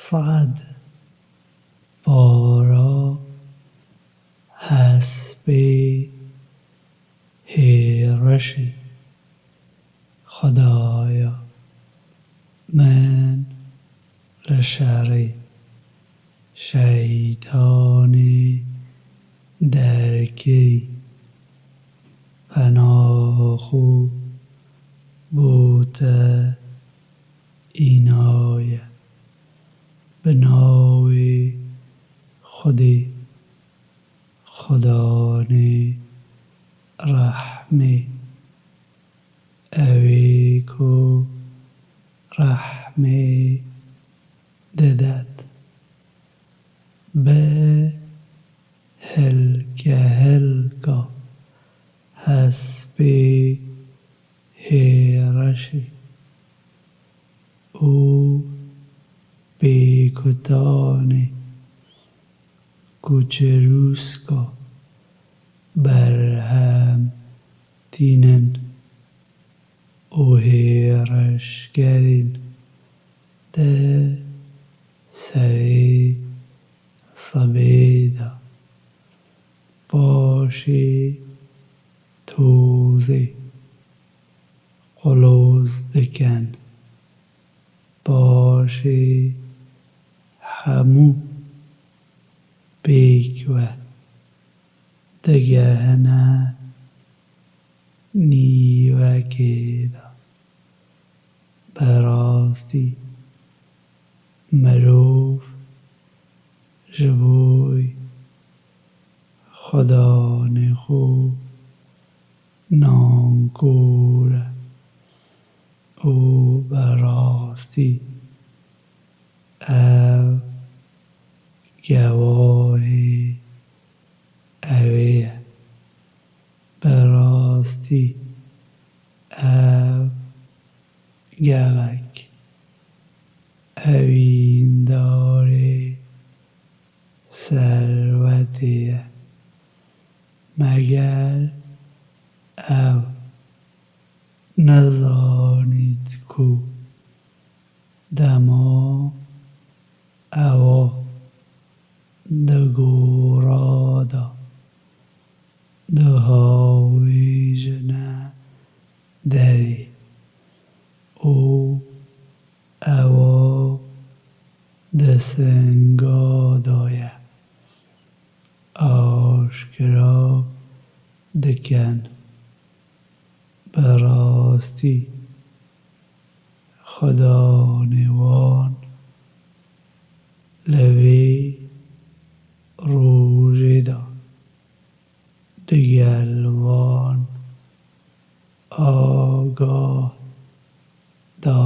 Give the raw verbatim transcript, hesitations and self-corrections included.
Sad. Para hespê hêreşî. Xwedaya min li şerê şeytanê derkirî. Pena xwe bo te înaye. Bi navê Xwedê, Xudanê rehmê. Ewê ku rehmê didet. Bi hilke hilka hespê hêreşî û bêkutanê ku çirûska berhem tînin û hêreşgerên di serê sibê de paşê tozê quloz dikin. Paşê hemû pêk ve digehine nîvekê de. Bi rastî mirov ji bo Xudanê xwe nankor e û bi rastî ev gewahê ewê ye. Bi rastî ev gelek evîndarê serwetê ye. Meger ew nezanît ku dema ewa di gora de dihawêjine derê û ewa di singa de ye. Aşkera dikin. Bi rastî Xudanê wan li vê rojê de digel wan agah da.